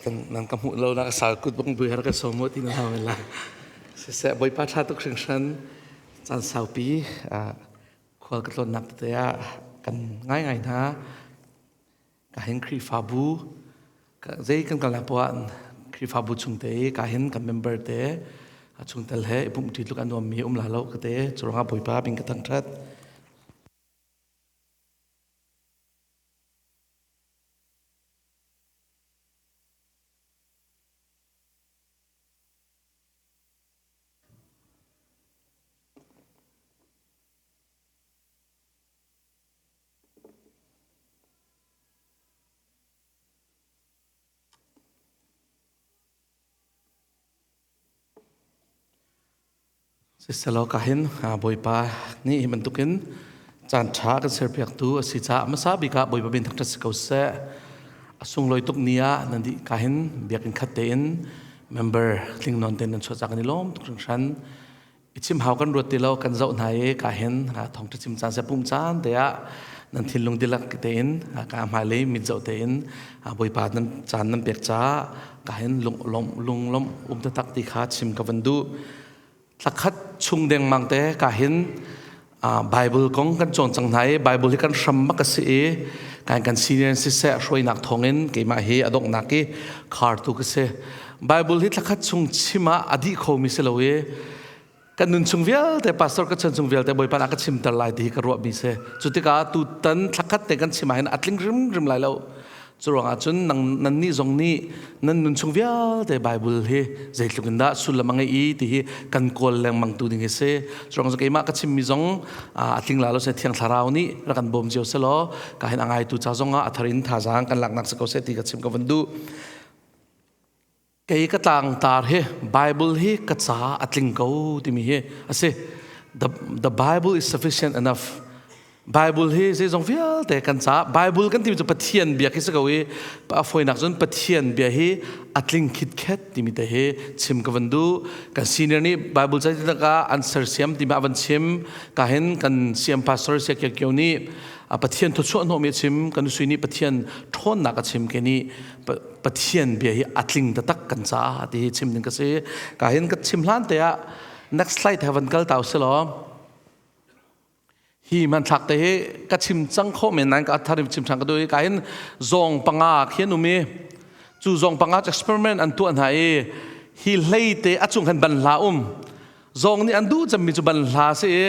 Kan nan ka hmuh lo na ka sal kut bang bui har ka so mu ti na hau la. Siseh Bawipa tha tuk hringhran caan saupi khual ka tlawnnak tete ah kan ngai ngai hna. Ka hin Khrihfabu zei kan kalnak poah Khrihfabu chung te i ka hin kan member te chungtel he i pumh ṭi tluk a nuammi um la lo ka te cu ruangah Bawipa bing ka thangṭhat. Siselaw ka hin Bawipa nih hi bantukin caan ṭha kan serpiaktu a si caah hmasa bik ah Bawipa min thangṭhat si ko seh. A sunglawi tuk ni ah nan dih ka hin biakinn khat tein member tling nawn tein nan chuah caah kan i lawm tuk hringhran. I chim hau kan ruat ti lo kan zoh hna i ka hin thawngṭha chim caan se pum caan te ah nan thinlung dihlak tein ka hmailei mit zoh tein Bawipa nan caan nan pek caah ka hin lung lung um taktak ti kha chim ka van duh. Thlakhat chung dengmang te ka hin Bible kong kan cawn cang hna i Bible hi kan hram bak a si i kan kan senior siseh hruainak thawngin keimah hi a donghnak i khartu ka si. Bible hi thlakhat chung chim ah a dih khomi si lo i kan nun chung vialte pastor ka chan chung vialte Bawipa nih a ka chimter lai ti hi ka ruahmi si. Cu tikah tutan thlakhat te kan chim ah hin a tling hrimhrim lai lo. Curuangah cun nang nannih zong nih nan nun chung vialte Bible hi zeitluk in dah sullam a ngeih i ti hi kan kawl lengmang tu ding hi si. Curuang cu keimah ka chimmi zong a tling la lo se Thiang Thlarau nih rak kan bawm cio selaw ka hin a ngaitu ca zong ah a thar in thazaang kan laknak si ko seh ti ka chim ka van duh. Kei ka tlangtar hi Bible hi ka ca a tling ko timi hi a si. The Bible is sufficient enough. Bible hi zeizong vialte kan ca Bible kan timi cu Pathian bia khi si ko i a fawinak cun Pathian bia hi a tling khitkhet timi te hi chim ka van duh. Kan senior nih Bible ca ah an sersiam timi a van chim. Ka hin kan CM pastor Sia Kio Kio nih Pathian thuchuah hnawhmi a chim. Kan nusui nih Pathian ṭhawnnak a chim. Ke nih Pathian bia hi a tling taktak kan caah ti hi chim ding ka si. Ka hin ka chim hlan te ah next slide he van kal tau si law hi hmanthlak te hi ka chim cang kho men nain ka thar chim ṭhan ka duh i ka hin zawng panga khi an um i cu zawng panga experiment an tuah hna i hi hlei te a cung khan ban hla um zawng nih an duh cemmi cu banhla si i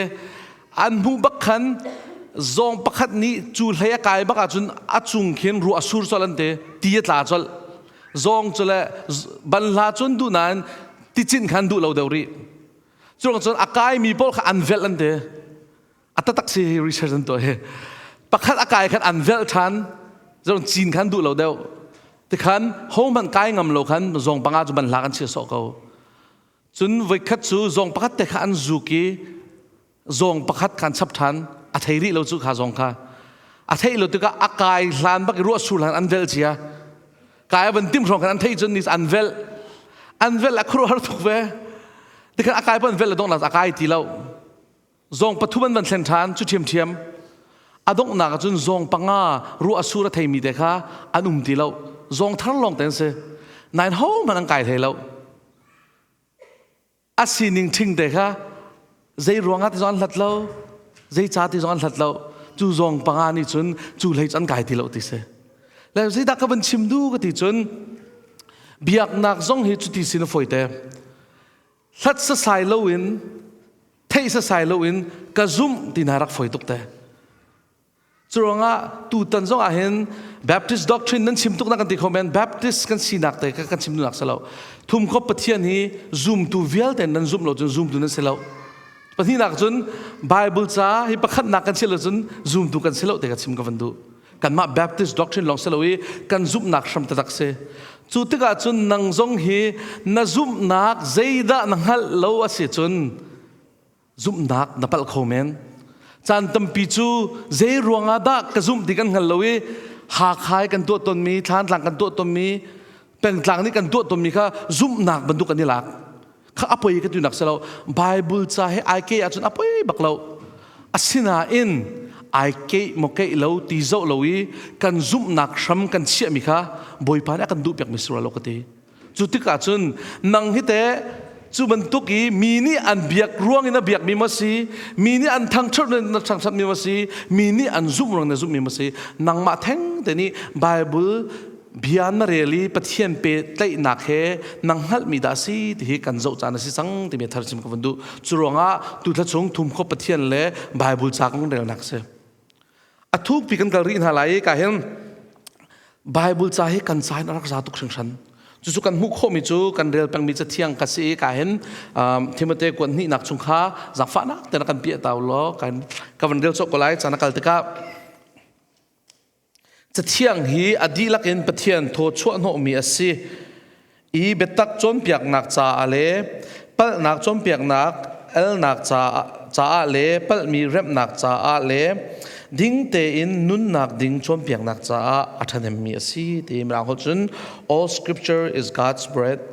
an hmuh bak khan zawng pakhat nih cu hlei a kai bak ahcun a cung khin ruah a sur colh an ti ti a tla colh zawng cu le banhla cun duh nain ticinh khan duh lo deuh rih cu cun a kaimi pawl kha an velh an ti a tatak si research an tuah hi pakhat a kai khan an velh ṭhan zong cin khan duh lo deuh tikhan ho hmanh kai ngam lo khan zawng panga cu banhla kan chia sawh ko Cun voikhat cu zawng pakhat te kha an zuk i zawng pakhat kha an chap ṭhan. A thei rih lo cu kha zawng kha. A theih lo tikah a kai hlan bak i ruah sur hlan an velh cia. Kai a van tim hrawng khan an theih cun ni an velh. An velh a khuaruahhar tuk ve. Tikhan a kai pon velh le donghnak a kai ti lo. Zawng pathum an van thlen ṭhan cu ṭhiamṭhiam. A donghnak ah cun zawng panga ruah a sur a theimi te kha an um ti lo. Zawng thar lawng te an si. Nain hohmanh an kai hlei lo. A sining ṭhing te kha zei ruangah ti zong an hlat lo, zei ca ti zong an hlat lo. Cu zawng panga nih cun cu hlei cu an kai ti lo ti si. Le zeidah ka van chim duh ka ti cun biaknak zong hi cuti sin a fawi te. Hlat sasai loin theih sasai loin ka zumh ti hna rak fawi tuk te. Curuangah tutan zong ah hin Baptist doctrine nan chim tuk na kan ti kho men Baptist kan sinak te kan chim duhnak si lo. Thum khop Pathian hi zumtu vialte nan zum lo cun zumtu nan si lo. Pahnihnak cun Bible ca hi pakhatnak kan si lo cun zumtu kan si lo te ka chim ka van duh. Kanmah Baptist doctrine lawng si lo i kan zumhnak hram taktak si. Cu tikah cun nang zong hi na zumhnak zeidah na hngalh lo a si cun zumhnak na palh kho men caan tampi cu zei ruangah dah ka zumh ti kan hngal lo i Hakha kan tuah tonmi Thlantlang kan tuah tonmi pengtlang nih kan tuah tonmi kha zumhnak bantuk kan i lak kha apoi ka tunak si lo Bible ca he ai ke ahcun apoi bak lo asinain Ai keih maw keih lo ti zoh lo i kan zumhnak hram kan chiahmi kha Bawipa nih a kan duhpiakmi si rua lo ka ti. Cu tikah cun nang hi teh cu bantuk i mi nih an biak ruang in a biakmi maw si, mi nih an thangṭhat na thangṭhatmi maw si, mi nih an zumh ruang na zumhmi maw si, nangmah theng te nih Bible bia na rel i Pathian pehtlaihnak he nang hngalhmi dah si ti hi kan zoh caan a si cang timi thar chim ka vun duh. Cu ruangah tu thla chung thum kho Pathian le Bible ca kan relnak si. A thukpi kan kal rih hna lai i ka hin Bible ca hi kan ca in a rak za tuk hringhran. Cucu kan hmuh khawhmi cu kan rel pengmi cathiang ka si i ka hin Timote kuat hnihnak chung kha zaangfahnak te na kan piah tau law kan ka van rel cawk ko lai caan a kal tikah Cathiang hi a dihlak in Pathian thaw chuahhnawhmi a si i biatak cawnpiaknak caah le palhnak cawnpiaknak elnak caah le palhmi remhnak caah le ding tein nunnak ding cawnpiaknak caah a ṭhahnemmi a si ti Mirang holh cun all scripture is God's breath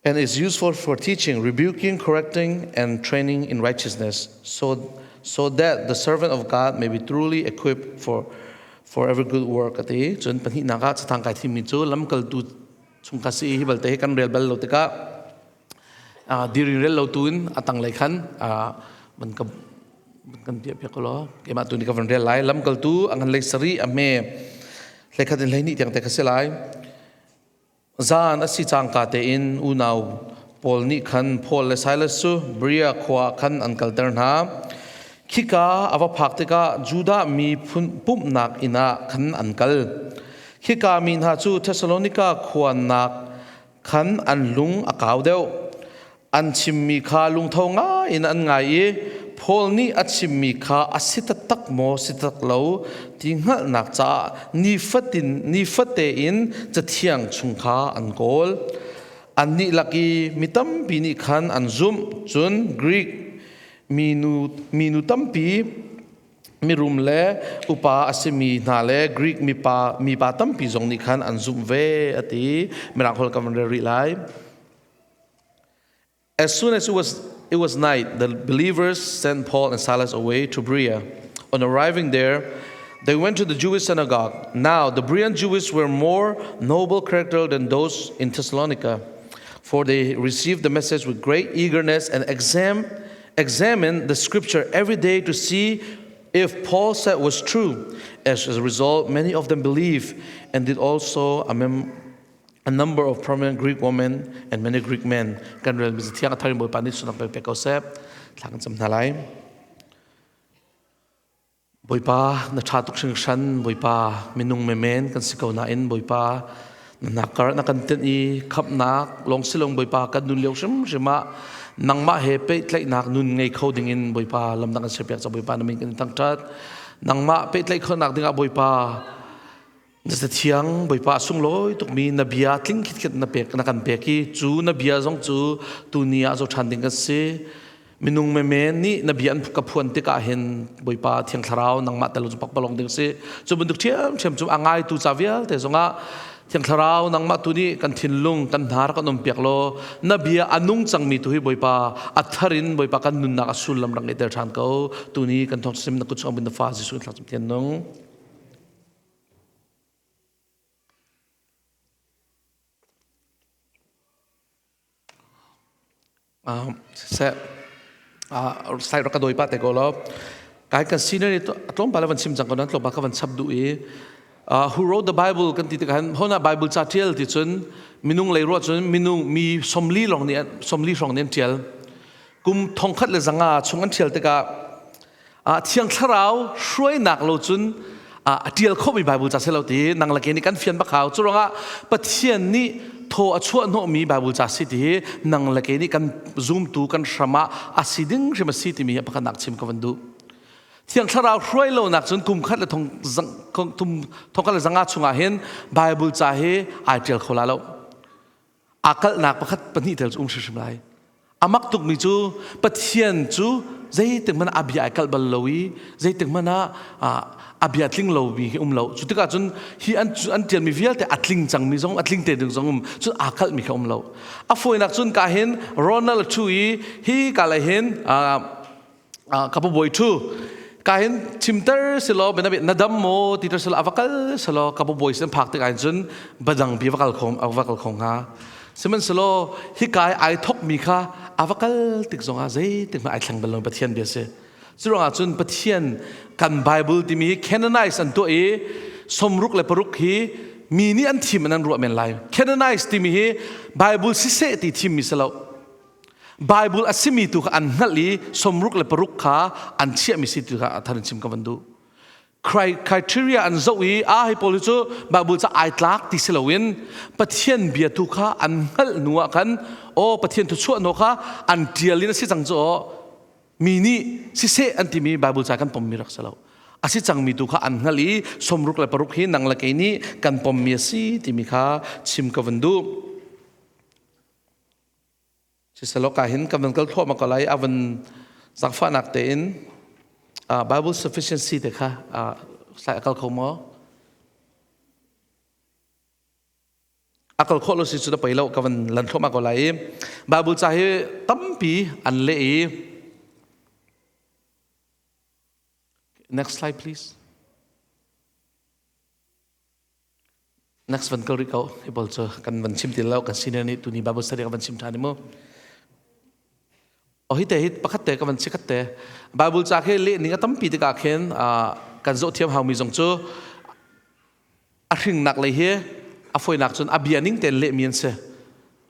and is useful for teaching, rebuking, correcting, and training in righteousness, so, so that the servant of God may be truly equipped for, for every good work. Ati cun pahnihnak ah catang kai thimmi cu lamkaltu chung ka si hi balte hi kan rel bal lo tikah dirin rel lo tu in a tanglei khan man ka kan piah piak ko keimah tu ni ka van rel lai lamkaltu a ngan lei sari a hme hlei khat in hlei hnih tiang te ka si lai Zan a si cangka tein unau pawl nih khan Paul le Silas cu Berea khua ah khan an kalter hna. Khika a va phak tikah Judah mi pumhnak inn ah khan an kal. Khika mi hna cu Thesalonika khua nak khan an lung a kau deuh. An chimmi kha lungtho ngai in an ngai i Paul nih a chimmi kha a si taktak maw si tak lo ti hngalhnak caah nifatin nifate in Cathiang chung kha an kawl. Annih lak i mi tampi nih khan an zumh, cun Greek minu, minu tampi mirum le upa a simi hna le Greek mipa mipa tampi zong nih khan an zumh ve a ti. Mirang holh ka van rel rih lai. As soon as it was, it was night, the believers sent Paul and Silas away to Berea. On arriving there, they went to the Jewish synagogue. Now, the Berean Jews were more noble character than those in Thessalonica, for they received the message with great eagerness and exam, examined the scripture every day to see if Paul said was true. As a result, many of them believed and did also a, mem- a number of prominent Greek women and many Greek men kan rel mi thiang a thar in Bawipa nih sunak pe ko seh thla kan cam hna lai Bawipa na tha tuk hringhran Bawipa minung memen kan si ko nain Bawipa na nakar na kan tenh i khamnak long silong Bawipa kan nun lio hrimhrim ah nangmah he pehtlaihnak nun ngei kho ding in Bawipa lamdang kan serpiak ca Bawipa na min kan thangthat nangmah pehtlaih khonak dingah Bawipa Na Cathiang Bawipa a sunglawi tukmi na bia tling khitkhet na pek na kan pek i cu na bia zong cu tuni ah zo ṭhan ding kan si. Minung menmen nih na bia an ka phuan tikah hin Bawipa Thiang Thlarau nangmah tel cu pakpalong ding si. Cu bantuk ṭhiamṭhiam cu a ngaitu ca vialte zongah Thiang Thlarau nangmah tu nih kan thinlung kan hna rak kan um piak law na bia a nung cangmi tu hi Bawipa a thar in Bawipa kan nunnak a sullam rak ngeihter ṭhan ko. Tuni kan thawng sim na kut chung na fa Jesuh in thlacam thian nung. Seh slide rak ka dawi pah te ko law kai kan senior tlawmpal van chim cang ko nan tlawmpal ka van chap duh i who wrote the bible kan ti tikah hin hona bible ca tial ti cun minung lei ruah cun minung mi somli lawng nih somli hrawng nih an tial kum thongkhat le zanga chung an thial tikah Thiang Thlarau hruainak lo cun a ṭial khawhmi Bible ca si lo ti nang le kei nih kan fian bak hau. Cu ruangah Pathian nih thaw a chuah hnawhmi Bible ca si ti hi nang le kei nih kan zumtu kan hram ah a si ding hrim a si timi hi pakhatnak chim ka van duh. Thiang Thlarau hruai lonak cun kum khat le thong thong khat le zanga chungah hin Bible ca hi ai ṭial kho la lo. Aa kalhnak pakhat pahnih tel cu um hrimhrim lai. A mak tukmi cu Pathian cu zeitik hmanh ah a bia ai kalh bal lo i zeitik hmanh ah a bia tling lomi hi um lo. Cu tikah cun hi an an ṭialmi vialte a tling cangmi zong a tling te ding zong um cun aa kalhmi kha um lo. A fawinak cun ka hin Ronald a ṭhu i hi ka lei hin ka pabawi ṭhu. Ka hin chimter silo bena na dam maw ti ter silo ava kal silo ka bawi sin phak tik ah cun badang pi va kal kho ava kal kho hnga. Sihmanhsehlaw hika i ai thok mi kha ava kal tik zongah zeitik hmanh ai thleng bal lo Pathian bia si. Curuangah cun Pathian kan Bible timi hi canonize an tuah i 66 hi mi nih an thim in an ruah men lai. Canonize timi hi Bible siseh ti thimmi si lo. Bible a simi tu kha an hngalh i 66 kha an chiahmi si tu kha a thar in chim ka van duh. Criteria an zoh i a hi pawl hi cu Bible ca ai tlak ti si loin Pathian bia tu kha an hngalh hnu ah khan aw Pathian thu chuah hnu kha an tial in a si cang cu aw mi nih siseh an timi Bible ca kan pommi rak si lo. A si cangmi tu kha an hngalh i 66 hi nang le kei nih kan pommi a si timi kha chim ka van duh. Siselaw ka hin kan van kal thluahmah ko lai a van zaangfahnak tein Bible sufficiency te kha sai a kal kho maw? A kal khawh lo si cu na pei lo ka van lan thluahmah ko lai i Bible ca hi tampi an leh i Next slide please. Next van kal rih ko. Hi pawl cu kan van chim ti lo. Kan senior nih tuni Bible study kan van chim ṭhan mu. Oh hi te hi pakhat te ka van chikhat te. Bible ca khi leh ning a tampi tikah khin kan zoh thiam haumi zong cu a hringnak lei hi a foinak cun a bia ning tein lehmi an si.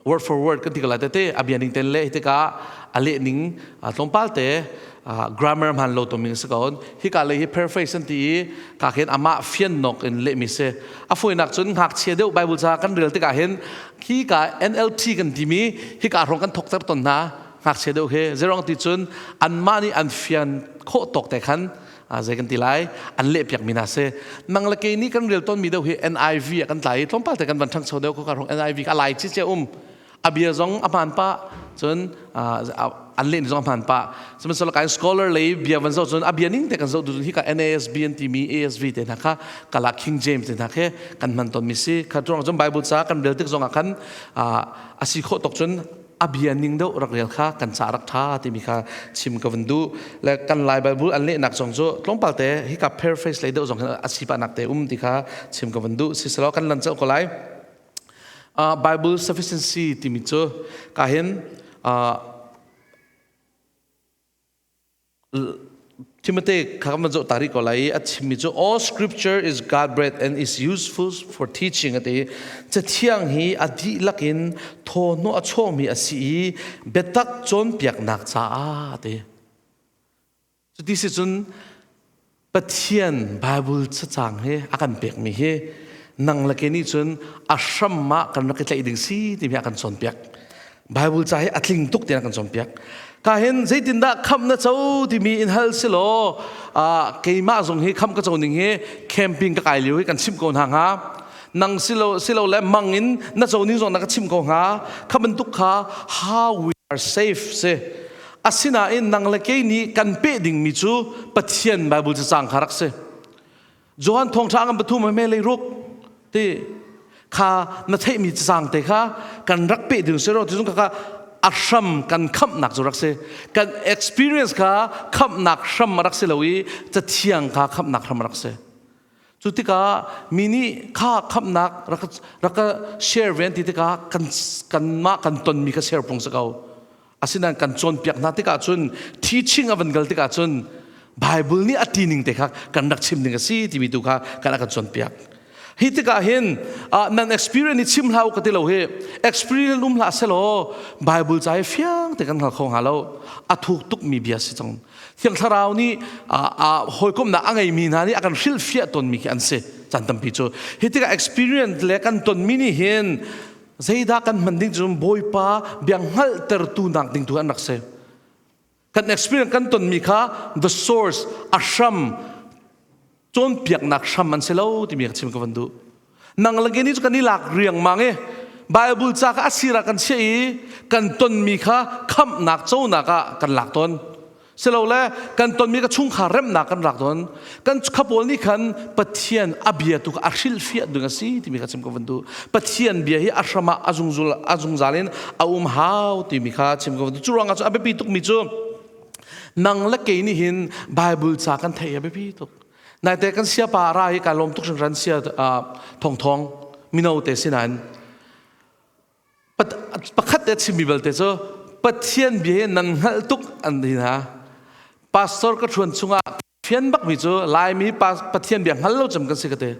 Word for word kan ti ko lai tete a bia ning ten le hi tikah a leh ning tlawmpal te grammar hman lo tomi si ko hika lei hi paraphrase an ti i ka khin amah fian nok in lehmi si a foinak cun ngakchia deuh bible ca kan rel tikah hin khi ka NLT kan timi hika hrawng kan thokter ton hna ngakchia deuh he zerong ti cun anmah nih an fian khawh tawk te khan zei kan ti lai an leh piak mi hna si nang le kei nih kan rel ton mi deuh hi NIV ah kan tlai i tlawmpal te kan van ṭhangcho deuh ko ka rong NIV a lai chi che um a bia zong a hmaan pah cun an leh ni zong a hmaan pah sihmanhsehlaw kai scholar lei bia van zoh cun a bia ning te kan zoh tu cun hika NASB an timi ASV te hna kha kala King James te hna khe kan hman ton mi si kha tuang cun Bible ca kan rel tik zong ah khan a si khawh tok cun a bia ning deuh rak rel kha kan ca rak tha timi kha chim ka van duh le kan lai bible an lehnak zong cu tlawmpal te hika paraphrase lei deuh zong a si pah nak te um ti kha chim ka van duh siselaw kan lan ceu ko lai bible sufficiency timi cu ka hin Timothy kha kan van zoh ta rih ko lai i a chimmi cu all scripture is God breath and is useful for teaching a ti. Cathiang hi a dihlak in thawhnawh a chawmi a si i biatak cawnpiaknak caah a ti. Cuti si cun Pathian Bible cacang hi a kan pekmi hi nang le ke nih cun a hram ah kan rak i tlaih ding si timi a kan cawnpiak. Bible ca hi a tling tuk tiah kan cawnpiak. Ka hin zeitindah khamh na co timi in hal si law keimah zong hi khamh ka co ning hi camping ka kai lio hi kan chimh ko hna hnga. Nang silo silo le mang in na co ning zong na ka chimh ko hnga. Kha bantuk kha how we are safe si. Asinain nang le kei nih kan peh dingmi cu Pathian Bible cacang kha rak si. Johan thawngṭha ngan pathum he lei ruk ti kha na theihmi cacang te kha kan rak peh ding si ro ti kha a hram kan khamhnak cu rak si kan experience kha khamhnak hram a rak si lo i cathiang kha khamhnak hram a rak si cu tikah mi nih kha khamhnak rak rak ka share ven ti tikah kan kanmah kan tonmi kha share pung si ko Asinain kan cawnpiak hna tikah cun teaching a van kal tikah cun Bible nih a ti ning te kha kan rak chim ding a si timi tu kha kan kan cawnpiak. Hi tikah hin nan experience ni chim hlah u ka ti lo hi experience um hlah selaw Bible ca hi fiang te kan hngal kho hnga lo a thuk tuk mi bia si cang Thiang Thlarau nih hawikomhnak a ngeimi hna nih a kan hrilhfiah tawnmi khi an si caan tampi cu hi tikah experience le kan tonmi nih hin Zeidah kan hman ding cu Bawipa bia hngalhtertu nak ding tu an rak si. Kan experience kan tonmi kha the source a hram cawnpiaknak hram an si lo timi ka chim ka van duh. Nang le kei nih cu kan i lak riangmang i Bible ca kha a sir ah kan chiah i kan tonmi kha khamhnak conak ah kan lak tawn. Silole kan tonmi ka chungkhar remnak kan rak tawn. Kan kha pawl nih khan Pathian a bia tu kha a hrilhfiah ding a si timi kha chim ka van duh. Pathian bia hi a hram ah a zungzul a zungzal in a um hau timi kha chim ka van duh. Cu ruangah cu a biapi tukmi cu. Nang le kei nih hin Bible ca kan theih a biapi tuk. Naite kan siapa ra hi ka lawm tuk hringhran sia thong thong mino te sinain pakhat te chimmi belte cu Pathian bia hi nan hngalh tuk an ti hna. Pastor ka ṭhuan chungah fian bakmi cu Laimi Pathian bia hngal lo cem kan si ka ti.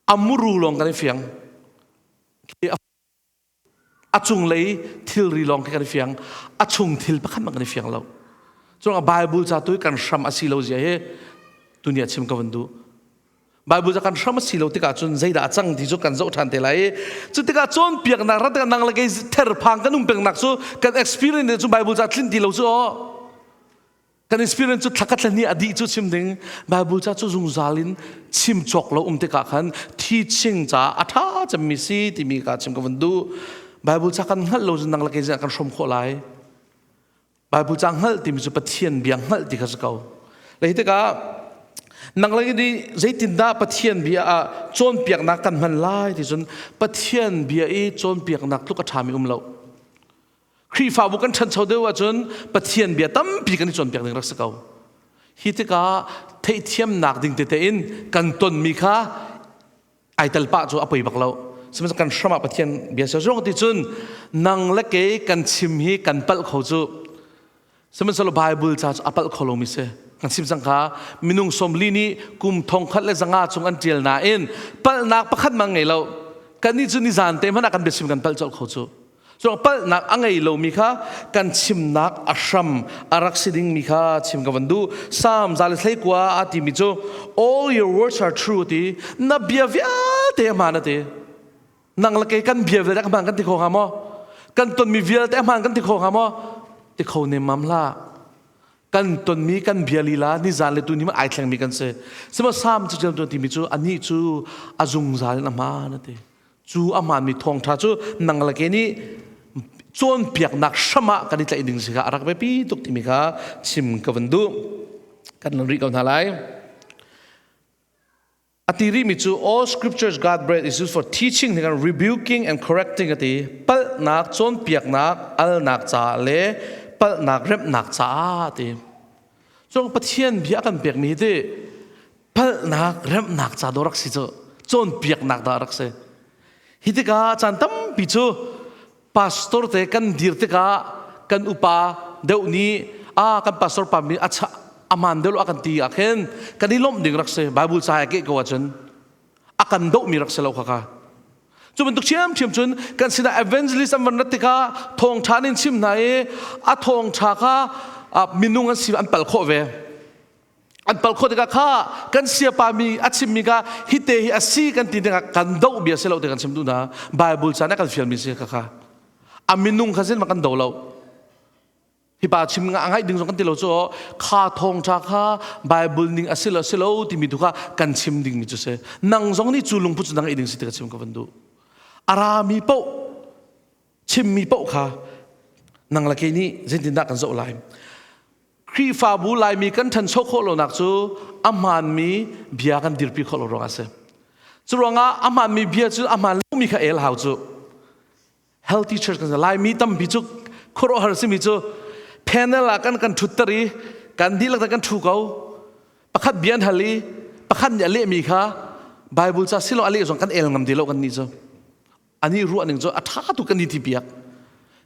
Amuru lawng kan i fiang. A cunglei thilri lawng khi kan i fiang. A chung thil pakhat hmanh kan i fiang lo. Curuangah Bible ca tu kan hram a si lo zia hi tuni ah chim ka van duh. Bible ca kan hram a si lo tikah cun zeidah a cang ti cu kan zoh ṭhan te lai i cu tikah cawnpiaknak rat tikah nang le kei therphang kan um pengnak cu kan experience cu Bible ca tlinh ti lo cu aw. Kan experience cu thlakhat le ni a dih cu chim ding. Bible ca cu zungzal in chim cawk lo um tikah khan teaching ca a ṭha cemmi si timi ka chim ka van duh. Bible ca kan hngalh lo cun nang le kei kan hrom khawh lai. Bible ca hngalh timi cu Pathian bia hngalh ti kha si ko. Le hi tikah nang le nih zeitindah Pathian bia ah cawnpiaknak kan hman lai ti cun Pathian bia i cawnpiaknak tluk a ṭhami um lo. Khrihfabu kan ṭhancho deuh ahcun Pathian bia tampi kan i cawnpiak ding rak si ko. Hi tikah theihthiamnak ding tete in kan tonmi kha ai tel pah cu a poi bak lo. Sihmanhsehlaw kan hram ah Pathian bia si zong ti cun nang le kei kan chim hi kan palh kho cu. Sihmanhsehlaw Bible ca cu a palh kho lomi si. Kan chim cang kha minung 40 nih kum 1500 chung an ṭial nain palhnak pakhat mang ngei lo. Kannih cu nizan te hmanh ah kan biachim kan palh colh kho cu. Cu palhnak a ngei lomi kha kan chimnak a hram a rak si dingmi kha chim ka van duh. Psalm 119 a timi cu all your words are true ti na bia vialte a hmaan a ti. Nang le kei kan bia vialte a hmaan kan ti kho hnga maw? Kan tonmi vialte a hmaan kan ti kho hnga maw? Ti kho nemmam hlah. Kan tonmi kan bia lila nizan le tuni ai thlengmi kan si. Sihmanhsehlaw Psalm cu timi cu anih cu a zungzal in a hmaan a ti. Cu a hmaanmi thawngṭha cu nang le ke nih cawnpiaknak hram ah kan i tlaih ding si kha a rak biapi tuk timi kha chim ka van duh. Kan lan rih ko hna lai. A ti rihmi cu all scriptures God breathed is used for teaching and rebuking and correcting a ti. Palhnak cawnpiaknak alnak caah le palhnak remhnak caah a ti. Cung Pathian bia kan pekmi hi ti palhnak remhnak ca dawh rak si cu cawnpiaknak dah rak si hi tikah caan tampi cu pastor te kan dir tikah kan upa deuh nih a kan pastor pa mi a aman deuh lo a kan ti ah khin kan i lawmh ding rak si bible ca ke ko ahcun a kan doh mi rak si lo kha kha cu bantuk ṭhiamṭhiam cun kan sinah evangelist an van rat tikah thawngṭha in chim hna i a thawngṭha kha minung an si an pal khawh ve An pal khawh tikah kha kan siapa mi a chimmi kha hite hi a si kan ti tikah kan doh bia si lo ti kan chim duh hna. Bible ca nih kan fialmi si kha kha. A minung kha sin ma kan do lo. Hi pa chim nga ngaih ding zong kan ti lo cu kha thawngtha kha Bible ning a si lo si lo timi tu kha kan chim ding mi cu si. Nang zong nih cu lungput cu nang i ding si ti ka chim ka van duh. Arami paoh chimmi paoh kha nang le kei nih zeitindah kan zoh lai. Khrihfabu Laimi kan ṭhancho khawh lonak cu a hmaanmi bia kan dirpi khawh lo ruangah a si. Cu ruangah a hmaanmi bia cu a hmaan lomi kha el hau cu. Healthy church kan Laimi tampi cu khuaruahhar simi cu panel ah kan kan ṭhutter i kan dihlak kan ṭhu ko. Pakhat bia an hal i pakhat nih a lehmi kha Bible ca silo a leh zong kan el ngam ti lo kan nih cu. Ani ruah ning cu a ṭha tuk kan i ti piak.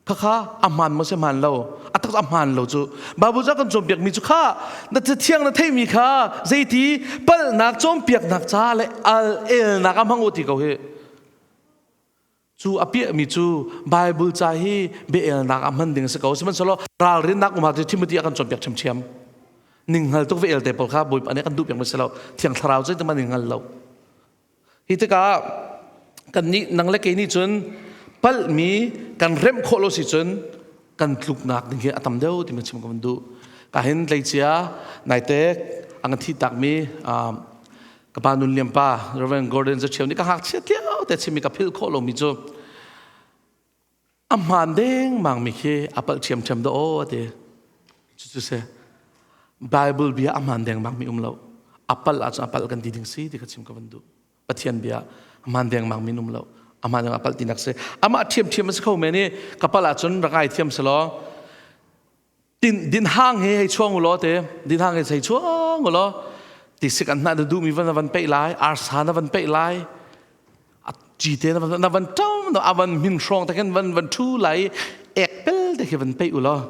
Khakha a hmaan maw si hmaan lo? A tak a hmaan lo cu. Bible ca kan cawnpiak mi cu kha na thiang na theimi kha zeiti palhnak cawnpiaknak ca le al elnak ah hmang u ti ko hi. Cu a piahmi cu Bible ca hi bia-elnak ah hman ding a si ko. Sihmanhsehlaw ralrinnak um ah Timothy a kan cawnpiak ṭhiamṭhiam. Ninghngal tuk ve el te pawl kha Bawipa nih a kan duh piak mi si lo. Thiang Thlarau cu man hngal lo. Hi tikah kannih nang le kei nih cun palhmi kan remh khawh lo si cun kan tluknak ding hi a tam deuh timi chim ka van duh. Ka hin tleicia naite an kan thihtakmi ka pa Nun Liam pa Reverend Gordon Zachiau nih ka ngakchia lio te chimmi ka philh khawh lomi cu a hmaan dengmang mi khi a palh ṭhiamṭhiam dah aw a ti. Cucu si Bible bia a hmaan dengmang mi um lo. A palh ahcun a palh kan ti ding si ti kha chim ka van duh. Pathian bia a hmaan dengmang mi um lo. A hmaan dengmang a palh tinak si. Amah ṭhiamṭhiam a si kho men i ka palh ahcun rak ngai thiam si law. Din din hang he hei chuang u law te din hang he hei chuang u law tisik an hna na duhmi van na van peih lai arsa na van peih lai cite na van na van ṭam na avan min hrawng te khin van van ṭhu lai ek pel te khi van peih u law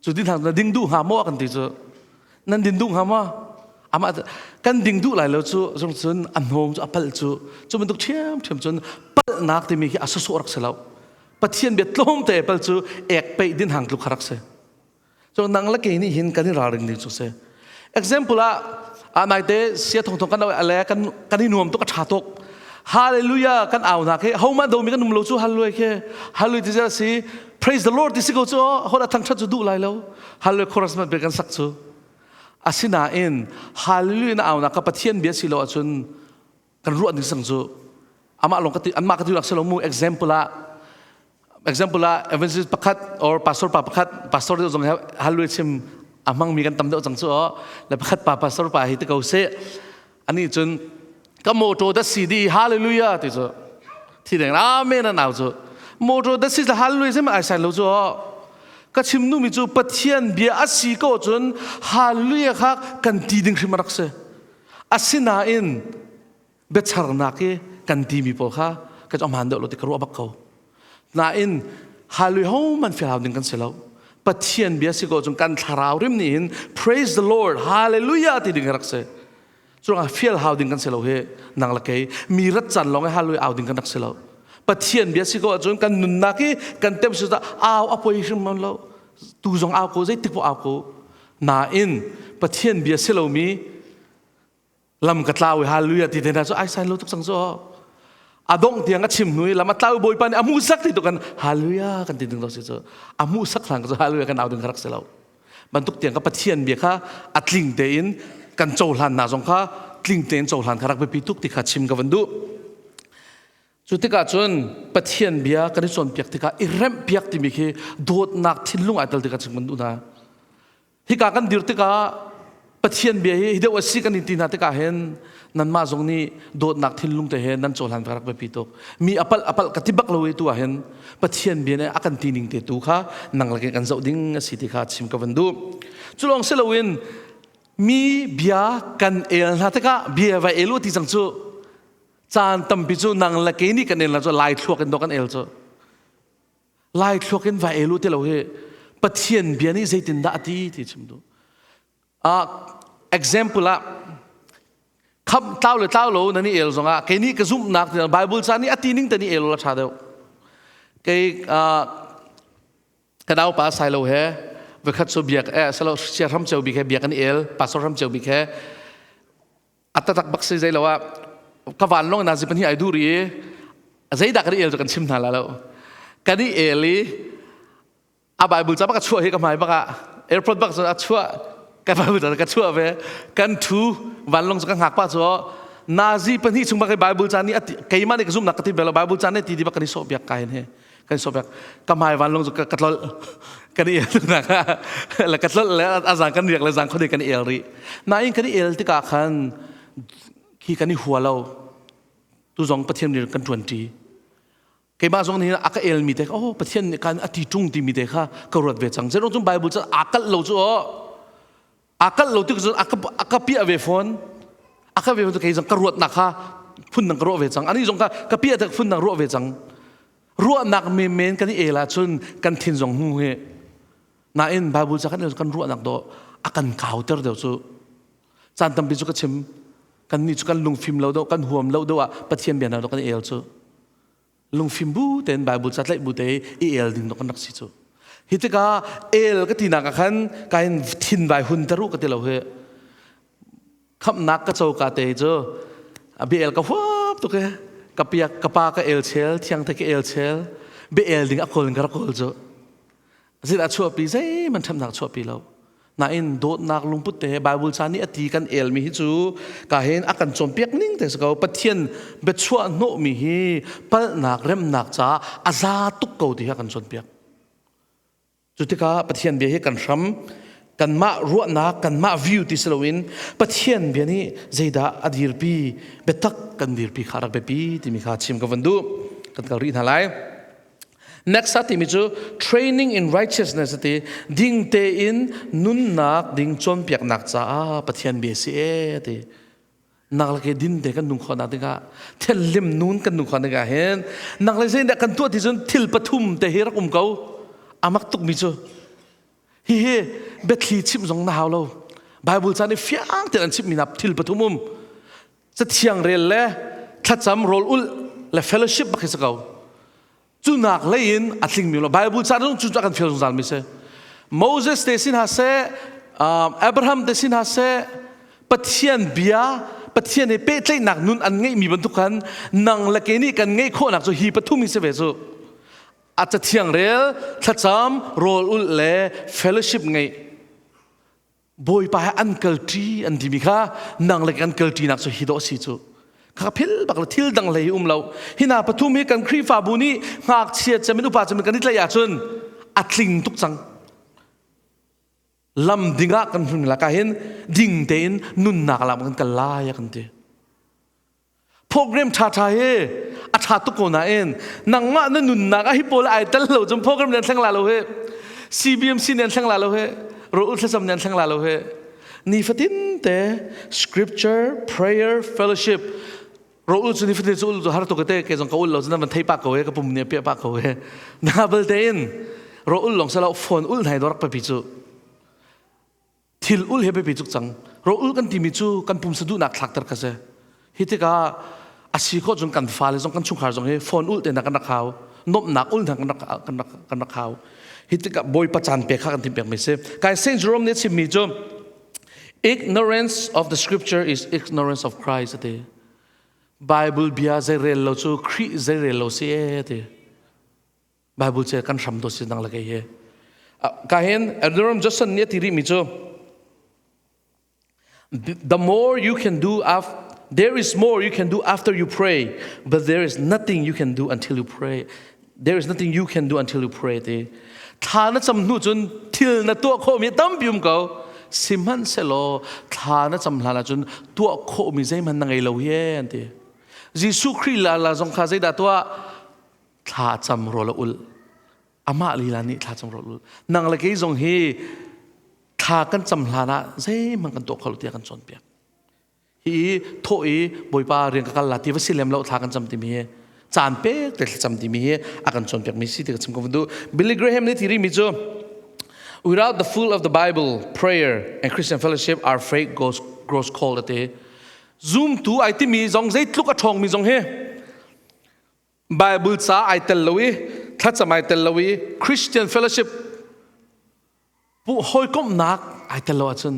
cu din hang na ding duh hnga maw kan ti cu nan din duh hnga maw amah kan ding duh lai lo cu zong cun a hnawm cu a palh cu cu bantuk ṭhiam ṭhiam cun palhnak timi khi a sawsawh rak si lo Pathian bia tlawmte pal cu ek peih din hang tluk rak si. So nang le kei nih hin kan i ralring ding cu si. Example ah a naite sia thong thong kan ale kan kan i nuam tuk a tha tuk. Hallelujah kan au na ke ho ma do mi kan um lo cu hallelujah ke hallelujah ti si praise the Lord ti si ko cu ho da thangthat cu duh lai lo hallelujah chorus man pe kan sak cu asinain hallelujah na au na ka Pathian bia si lo ahcun kan ruah ding sang cu amah lawng ka ti anmah ka ti rak si lo mu example ah example ah evangelist pakhat or pastor pa pakhat pastor deuh zong hallelujah chim a hmangmi kan tam deuh cang cu o le pakhat pa pastor pa hi ti ko seh ani cun ka motor da CD hallelujah ti cu thi deng amen an au cu motor da si hallelujah sem ai sai lo cu o ka chim nu mi cu pathian bia a si ko cun hallelujah kha kan ti ding hrim rak si Asinain biacharnak i kan timi pawl kha kan ahmaan deuh lo ti ka ruah bak ko. Nain halui hohmanh fial ding kan si lo. Pathian bia si ko cun kan thlarau rim nih hin praise the Lord hallelujah ti ding rak si. Curuangah fial hau ding kan si lo hi nang le kei mi rat can lawng i hallelujah au ding kan rak si lo. Pathian bia si ko ahcun kan nunnak hi kan tem si au a poi hrim lo. Tu zong au ko zeitik poh au ko. Nain Pathian bia si lomi lam ka tlau i hallelujah ti te hna cu ai sai lo tuk cang cu a dongh tiang a chim hnu i lam a tlau bawipa nih a hmuhsak ti tuk kan hallelujah kan ti ding lo si cu a hmuhsak hlan cu hallelujah kan au ding rak si lo bantuk tiang ka Pathian bia kha a tling tein kan cohlan na zong kha tling tein cohlan kha rak biapi tuk ti kha chim ka van duh Cu tikah cun Pathian bia kan i cawnpiak tikah i remhpiak timi khi dawtnak thinlung ai tel tikah chim kan duh hna. Hika kan dir tikah Pathian bia hi deuh a si kan in ti hna tikah hin nanmah zong nih dawtnak thinlung te he nan cohlan ka rak biapi tuk. Mi apal apal ka ti bak lo i tu ah hin Pathian bia nih a kan ti ning te tu kha nang le kan zoh ding a si ti kha chim ka van duh. Cu lawng si loin mi bia kan el hna tikah bia va el u ti cang cu caan tampi cu nang le kei nih kan el cu lai thluak in do kan el cu lai thluak in va el u ti lo hi pathian bia nih zeitindah a ti ti chim du ah example ah kham tlau le tlau lo na ni el zongah kei nih ka zumhnak bible ca nih a ti ning te ni el la tha deuh kei ka naupa Sailo he vekhat cu biak eh salo sia ram cheu bik he biak an el pastor ram cheu bik he a tatak bak si zei lo ah ka van long na zipan hi ai dur i zeidah kan i el cu kan chim hna la lo kan i el i a bible ca bak a chuah hi ka hmai bak ah airport bak cun a chuah ka bible ca ka chuah ve kan thu vanlong cu ka hngak pa cu nazi pahnih chung bak i bible ca nih keimah nih ka zumhnak ka ti bel bible ca nih ti di bak kan i sawh biak kai hin kan so bek ka hmai vanlong cu ka tlol kan i el nak le ka tlol le a zang kan riak le zang khone kan i el rih nain kan i el tikah khan khi kan i hua lo tu zong pathian nih kan tuan ṭi keimah zong nih a ka el mi te oh pathian nih kan a ti ṭung ti mi te kha ka ruat ve cang zeirong cung bible cu aa kalh lo cu oh aa kalh lo tik cun a ka piah ve fawn a ka ve fawn kei zong ka ruatnak kha phun dang ka ruah ve cang ani zong ka ka piah tak phun dang ruah ve cang ruahnak menmen kan i el ahcun kan thin zong hmu hi nain bible ca kan kan ruahnak do a kan kauter deuh cu caan tampi cu ka chim kan nih cu kan lungfim lo do kan huam lo do ah pathian bia hna do kan el cu lungfim bu tein Bible ca tlaih bu te i el ding kan rak si cu hi tikah el ka tinak ah khan kain thin vai hun taru ka ti lo hi khamnak ka cho ka te cu bi el ka huap tuk e ka piak ka pa ka el chel thiang te ka el chel bi el ding a kol in ka rak kol cu Zeidah chuahpi zeihmanh ṭhatnak chuahpi lo. Nain dawtnak lungput te he Bible ca nih a ti kan elmi hi cu ka hin a kan cawnpiak ning te si ko. Pathian biachuah hnawhmi hi palhnak remnak caah a za tuk ko ti hi a kan cawnpiak. Cu tikah Pathian bia hi kan hram kanmah ruahnak kanmah view ti si loin Pathian bia nih zeidah a dirpi biatak kan dirpi kha rak biapi timi kha chim ka van duh kan kal rih hna lai. Next a timi cu training in righteousness ati ding tein nunnak ding cawnpiaknak caah Pathian bia si e ati. Nak le ke din te kan nung khawhnak dingah thil nun kan nung khawh dingah hin nak le zeidah kan tuah ti cun thil pathum te hi rak um ko amak tuk mi cu hihi biathli chimh zong na hau lo Bible ca nih fiang tein an chimhmi hna thil pathum um cathiang rel le thlacam rawl ulh le fellowship bak hi si ko cu nak lei in a tlingmi lo Bible ca zong cu kan fial zungzal mi si Moses te sin ha seh Abraham te sin ha seh Pathian bia Pathian he pehtlaihnak nun an ngeihmi bantuk khan nang le ke nih kan ngeih khawhnak cu hi pathum hi si ve cu a cathiang rel thlacam rawl ulh le fellowship ngeih Bawipa he an kalṭi an timi kha nang le kan kalṭinak cu hi dawh si cu kha phil bak le thil dang hlei um lo hina pathum hi kan Khrihfabu nih ngakchia cem in upa cem in kan i tlaih ahcun a tling tuk cang lam ding ah kan hun laka hin ding tein nunnak lam kan kal lai a kan ti Program ṭhaṭha hi a ṭha tuk ko nain nangmah na nunnak ah hi pawl ai tel lo cun program nan thleng la lo hi CBMC nan thleng la lo hi Rawl thlacam nan thleng la lo hi nifatin te scripture prayer fellowship rawl cu nifatin cu ul cu har tuk te ke zong ka ul lo cu nan van thei pa ko he ka pum nih a piah pa ko he na bal tein rawl ul long salo phone ul nai dorak papi cu Thil ul he biapi tuk cang. Ro-ul kan timi cu kan pumsa duhnak thlakter kha si. Hi tikah a si khawh cun kan fale zong kan chungkhar zong hi phone ul te hna kan rak hau. Nomhnak ul hna kan rak kan rak kan rak hau. Hi tikah Bawipa caan pek kha kan tim pekmi si. Kai Saint Jerome nih a chimmi cu ignorance of the scripture is ignorance of Christ ati. Bible bia zei rel lo cu Khrih zei rel lo si e ati. Bible cu kan hram to si nang le kei hi. Ka hin Adoniram Judson nih a ti rihmi cu the more you can do after there is more you can do after you pray but there is nothing you can do until you pray there is nothing you can do until you pray ti thla na cam hnu cun thil na tuah khawhmi tampi um ko sihmanhsehlaw thla na cam hlan ahcun tuah khawhmi zeihmanh na ngei lo hi an ti Jesuh Khrih la la zong kha zeidah tuah Thla cam rawl a ulh. Amah lila nih thla cam rawl ulh. Nang le kei zong hi thla kan cam hlan ah zeihmanh kan tuah kho lo tiah kan cawnpiak. Hi thawh i Bawipa rian ka kal la ti va si lem lo thla kan cam timi hi caan pek te thlacam timi hi a kan cawnpiak mi si ti ka chim ko van duh. Billy Graham nih ti rimi cu without the full of the Bible, prayer and Christian fellowship our faith goes grows cold ati. Zumtu ai timi zong zeitluk a ṭhawngmi zong hi Bible ca ai tel lo i thlacam ai tel lo i Christian fellowship hawikomhnak ai tel lo ahcun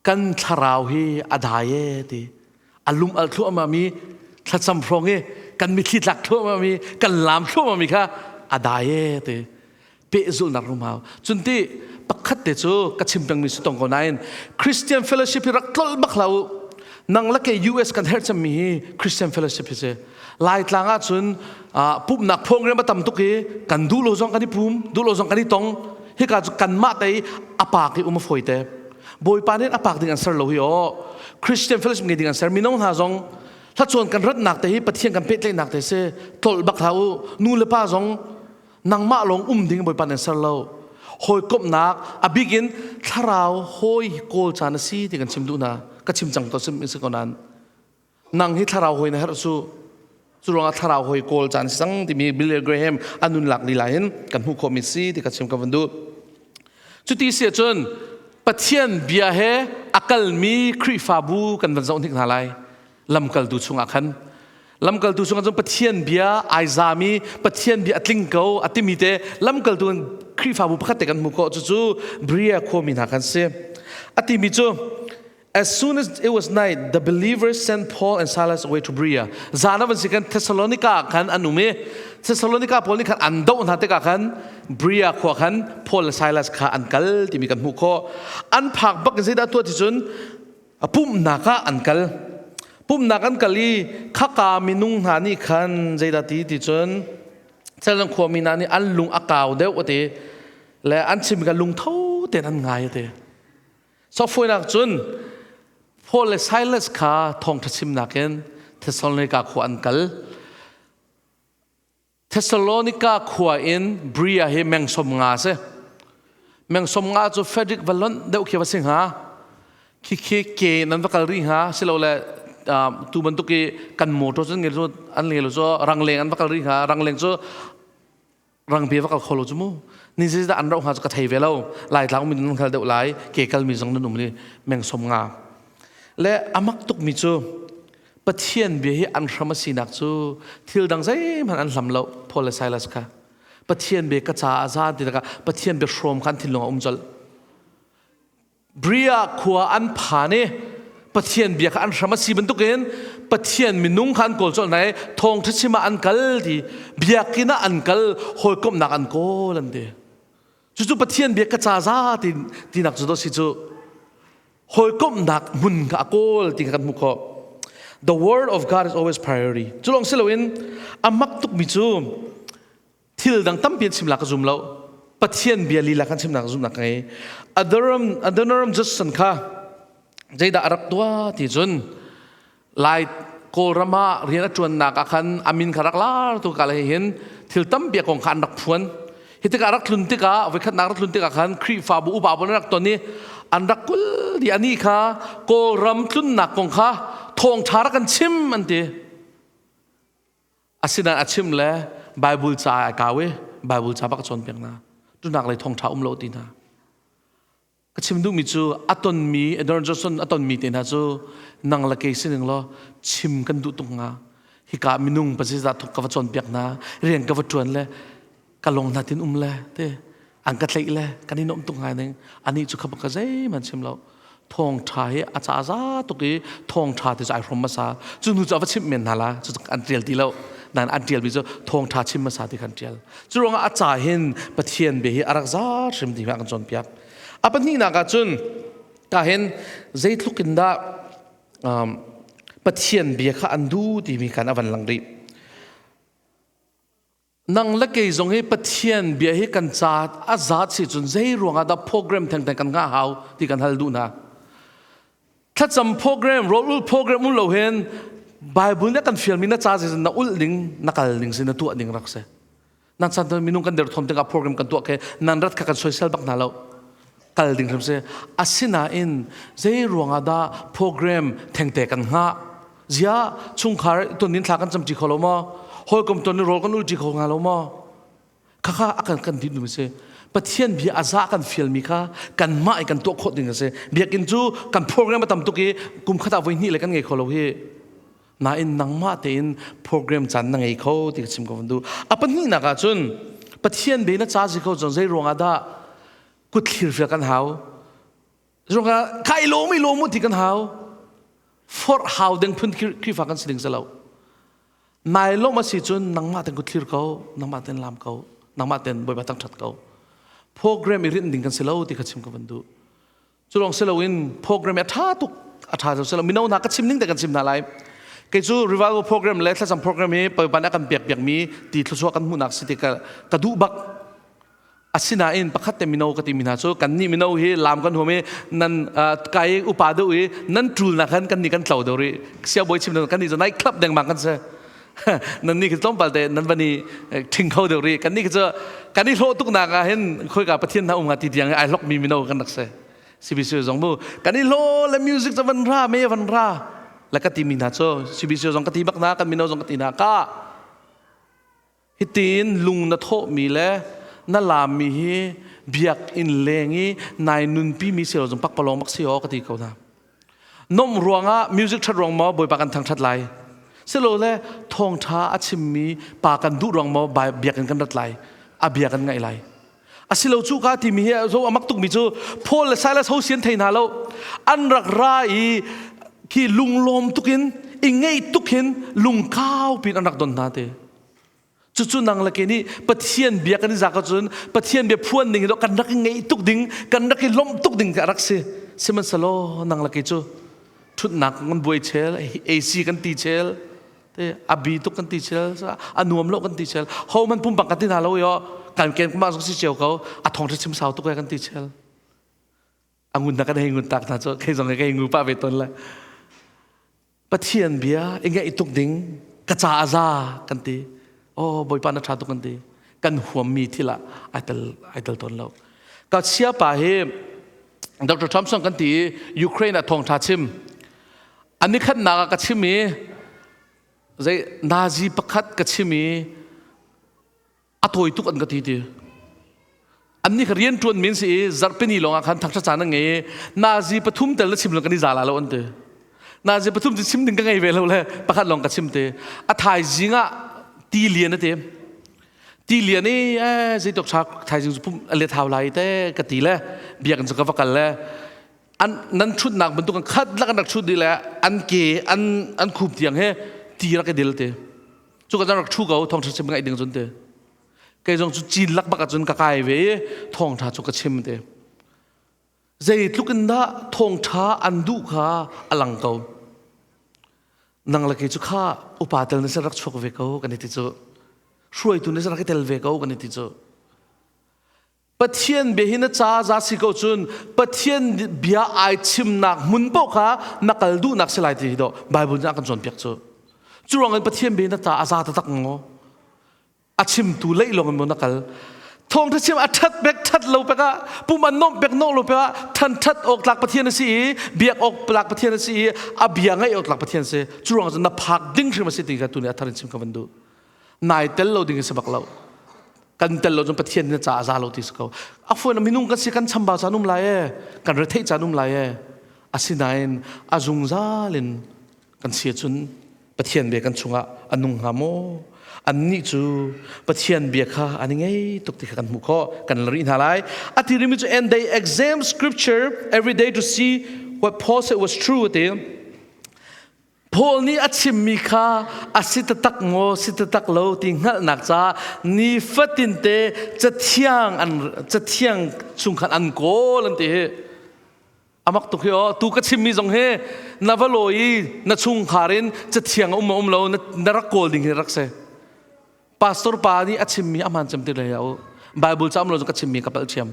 kan thlarau hi a dai e ti a lum al thluahmah mi thlacam hrawng i kan mitthli tlak thluahmah mi kan lam thluahmah mi kha a dai e ti pehzulhnak rum hau cun ti pakhat te cu ka chim pengmi si tong ko nain Christian fellowship hi rak tlolh bak hlah u nang le kei US kan herh cemmi hi Christian fellowship hi si Laitlang ah cun pumhnak program a tam tuk i kan duh lo zong kan i pum duh lo zong kan i tong hika cu kanmah te i a pak i um a fawi te Bawipa nih a pak ding an ser lo hi aw Christian fellowship ngei ding an ser mino hna zong hlachuan kan ratnak te hi Pathian kan pehtlaihnak te si tlolh bak hlah u nu le pa zong nangmah lawng um ding Bawipa nih ser lo hawikomhnak a bik in thlarau hawi kawl caan a si ti kan chim duh hna ka chim cang to sim si ko nain nang hi thlarau hawi na herh cu cu ruangah thlarau hawi kawl caan si cang timi Billy Graham a nun lak lila hin kan hmuh khawhmi si ti ka chim ka van duh cuti si ahcun Pathian bia he a kalmi Khrihfabu kan van zoh hnik hna lai lamkaltu chungah khan lamkaltu chungah cun Pathian bia ai zami Pathian bia a tling ko a timi te lamkaltu Khrihfabu pakhat te kan hmu khawh cucu Berea khuami hna khan si a timi cu As soon as it was night, the believers sent Paul and Silas away to Berea. Zan a van si kan Thessalonica khan an um i Thessalonica pawl nih khan an doh hna tikah khan Berea khua khan Paul le Silas kha an kal timi kan hmuh khawh. An phak bak in zeidah tuah ti cun A pumhnak ah an kal. Pumhnak an kal i khaka minung hna nih khan zeidah ti ti cun Thailand khuami hna nih an lung a kau deuh a ti le an chim ka lungtho tein an ngai a ti. Sofawinak cun Paul le Silas kha thawngṭha chimnak in Thessalonica khua an kal. Thessalonica khua in Berea hi meng 50 si. Meng 50 cu Frederick va lonh deuh khi va si hnga. Khi khi ke nan va kal rih hnga silole tu bantuk i kan motor cu ngel an ngel cu rangleng an va kal rih hnga. Rangleng cu rangpi va kal kho lo cu mu. Ni zei dah an rauh hnga cu ka thei ve lo. Laitlang mi nan kal deuh lai. Ke kal mi zong nan um ni meng 50. Le amak tuk mi cu Pathian bia hi an hram a sinak cu thil dang zeihmanh an hlam lo Paul le Silas kha. Pathian bia ka caah a za ti tikah Pathian bia hrawm kha an thinlung a um colh. Bria khua an phan i Pathian bia kha an hram a si bantukin Pathian minung kha an kawl colh hna i thawngṭha chim ah an kal ti biakinn ah an kal hawikomhnak an kawl an ti. Cucu Pathian bia ka ca za ti tinak cu si cu hawikomhnak hmun kha a kawl ti kha kan hmuh khawh. The word of God is always priority. Cu lawng si loin a mak tukmi cu thil dang tampi an chim la ka zum lo. Pathian bia lila kan chimnak zumnak ka ngei. Adoram Adoniram Judson kha zeidah a rak tuah ti cun Lai Kawlram ah rian a ṭuannak ah khan a min kha rak lar tu ka le hin thil tampi a kong kha an rak phuan. Hi tikah rak tlun tikah voikhatnak rak tlun tikah khan Khrihfabu upa pawl an rak ton i an rak kul dih anih kha Kawlram tlunnak kong kha thawngṭha rak kan chim an ti. Asinain a chim le Bible ca ai kau i Bible ca bak a cawnpiak hna. Tunak lei thawngṭha um lo ti hna. Ka chim duhmi cu a tonmi Adoniram Judson a tonmi te hna cu nang le kei sining law chim kan duh tuk hnga. Hika minung pasizah thuk ka va cawnpiak hna, rian ka va ṭuan le ka lung hna tin um le te an ka tlaih le kan i nuam tuk ngai ning anih cu kha ka zeihmanh chim lo. Thawngṭha hi a ca za tuk i thawngṭha ti cu ai hrom hmasa. Cu hnu cu a va chimh men hna la cu an ṭial ti lo. Nain an ṭialmi cu thawngṭha chim hmasa ti khan ṭial. Cu ruangah a ca hin Pathian bia hi a rak za hrim ti a kan cawnpiak. A pahnihnak ah cun ka hin zeitluk in dah Pathian bia kha an duh timi khan a van lang rih. Nang le kei zong hi Pathian bia hi kan ca a zaat si cun zei ruangah dah program thengtheng kan ngah hau ti kan hal duh hna. Thlacam program, rawlul program um lo hin Bible nih kan fialmi na ca si na ulh ding, na kal ding si, na tuah ding rak si. Nan san minung kan derthawm tikah program kan tuah ke nan rat kha kan soisel bak hna lo. Kal ding hrim si. Asinain zei ruangah dah program thengte kan hngah? Zia chungkhar ton in thla kan camṭi kho lo maw? Hawikom ton in rawl kan ulṭi kho hnga lo maw? Khakha a kan kan dinh si. Pathian bia a za kan fialmi kha kanmah i kan tuah khawh ding a si. Biakinn cu kan program a tam tuk i kum khat ah voi hnih le kan ngei kho lo hi. Nain nangmah tein program caan na ngei kho ti ka chim ko van duh. A pahnihnak ah cun Pathian bia na ca si kho cun zei ruangah dah kut thlir fia kan hau? Ruangah kha i lawm i lawm u ti kan hau. Forh hau ding phun Khrihfa kan si ding si lo. Nai lawm a si cun nangmah ten kut thlir ko, nangmah ten lam ko, nangmah ten Bawipa thangṭhat ko. Program i rinh ding kan si lo ti kha chim ka van duh. Cu lawng si loin program a ṭha tuk a ṭha lo si lo mino hna ka chim ning te kan chim hna lai. Kei cu revival program le thlacam program hi Bawipa nih a kan pek piakmi ti thluachuah kan hmuhnak si ti ka, ka duh bak. Asinain pakhat te mino ka timi hna cu kannih mino hi lam kan huam i nan kai upa deuh i nan ṭulnak khan kannih kan tlo deuh rih. Siangbawi chim kan nih cu night club dengmang kan si. Nan nih khi tlawmpal te nan van i ṭhing kho deuh rih. Kannih khi cu kan i hlawh tuknak ah hin khoika Pathian hna um hnga ti tiang ai hlokmi mino kan rak si. CBC zong mu kan i hlaw le music cu van ra me van ra le ka timi hna cu CBC zong ka ti bak na kan mino zong ka ti hna ka Hitin lung na thawhmi le na laammi hi biakinn leng i nai nunpimi si lo zong pakpalawng bak si aw ka ti ko hna. Nomh ruangah music ṭhat ruang maw Bawipa kan thangṭhat lai? Silole thawngṭha a chimmi pa kan duh ruang maw biakinn kan rat lai? A bia kan ngaih lai. Asilo cu ka timi hi zo amak tukmi cu Paul le Silas ho sian thei hna lo. An rak ra i khi lunglawm tukin i ngeih tuk hin lungkau pin an rak don hna te. Cucu nang le ke nih Pathian bia kan i zak ahcun Pathian bia phuan ding hi kan rak i ngeih tuk ding, kan rak i lawmh tuk ding a rak si. Sihmanhsehlaw nang le ke cu ṭhutnak kan buai chel, AC kan ti chel, te a bi tuk kan ti chel, a nuam lo kan ti chel. Ho man pumpak kan ti hna lo yo kan ken kuma zong si cio ko, a thong chim sau tuk kan ti chel. A ngun na kan hei ngun tak hna cu kei zong ka hei ngu pah ve ton le. Pathian bia i ngaih tuk ding ka ca a za kan ti. Oh Bawipa na ṭha tuk kan ti. Kan huammi thil ah ai tel ai tel tawn lo. Ka chia pa hi Dr. Thompson kan ti i Ukraine ah thawngṭha chim. An nikhatnak ah ka chim i zei Nazi pakhat ka chim i a tawi tuk an ka ti ti. Annih kha rian ṭuan min si i zarhpini lawng ah khan thangṭhat caan an ngei i nazi pathum tel na chim lo kan i za la lo an ti. Nazi pathum cu chim ding ka ngei ve lo le pakhat lawng ka chim te. A thaizing ah ti lian a ti. Ti lian i eh zeitok ṭha thaizing cu pum a let hau lai te ka ti le biakinn cu ka va kal le an nan ṭhutnak bantuk an khat lak an rak ṭhut dih le an ke an an khup tiang he ti rak i dil te. Cu ka rak ṭhu ko thawngṭha chim ngaih ding cun te. Kei zong cu cin lak bak ahcun ka kai ve i thawngṭha cu ka chim te. Zeitluk in dah thawngṭha an duh kha a lang ko. Nang le kei cu kha upa tel na si rak chuak ve ko kan i ti cu. Hruaitu na si rak i tel ve ko kan i ti cu. Pathian bia hi na ca za si ko cun Pathian bia ai chimnak hmun paoh kha na kal duhnak si lai ti hi dawh Bible nih a kan cawnpiak cu. Cu ruangin Pathian bia na ta a za taktak maw? A chimtu leih lawng in maw na kal? Thawngṭha chim a ṭhat pek ṭhat lo pek ah pum an nomh pek nawh lo pek ah thanṭhat awk tlak Pathian a si i biak awk tlak Pathian a si i a bia ngaih awk tlak Pathian a si. Cu ruang cun na phak ding hrim a si ti kha tu nih a thar in chim ka van duh. Nai tel lo ding a si bak lo. Kan tel lo cun Pathian nih ca a za lo ti si ko. A fuan minung kan si kan chambau caan um lai e, kan retheih caan um lai e. Asinain a zungzal in kan si cun Pathian bia kan chungah a nung hnga maw? Annih cu Pathian bia kha an i ngei tuk ti kha kan hmuh khawh. Kan la rih hna lai. A ti rimi cu and they exam scripture every day to see what Paul said was true ti. Paul nih a chimmi kha a si taktak maw si taktak lo ti hngalhnak caah nifatinte cathiang an cathiang chung khan an kawl an ti hi. Amak tuk hi aw tu ka chimmi zong hi na va lawi i na chungkhar in cathiang a um um lo na rak kawl ding hi rak si. Pastor pa nih a chimmi a hmaan cem ti le ya u. Bible ca um lo ka chimmi ka palh thiam.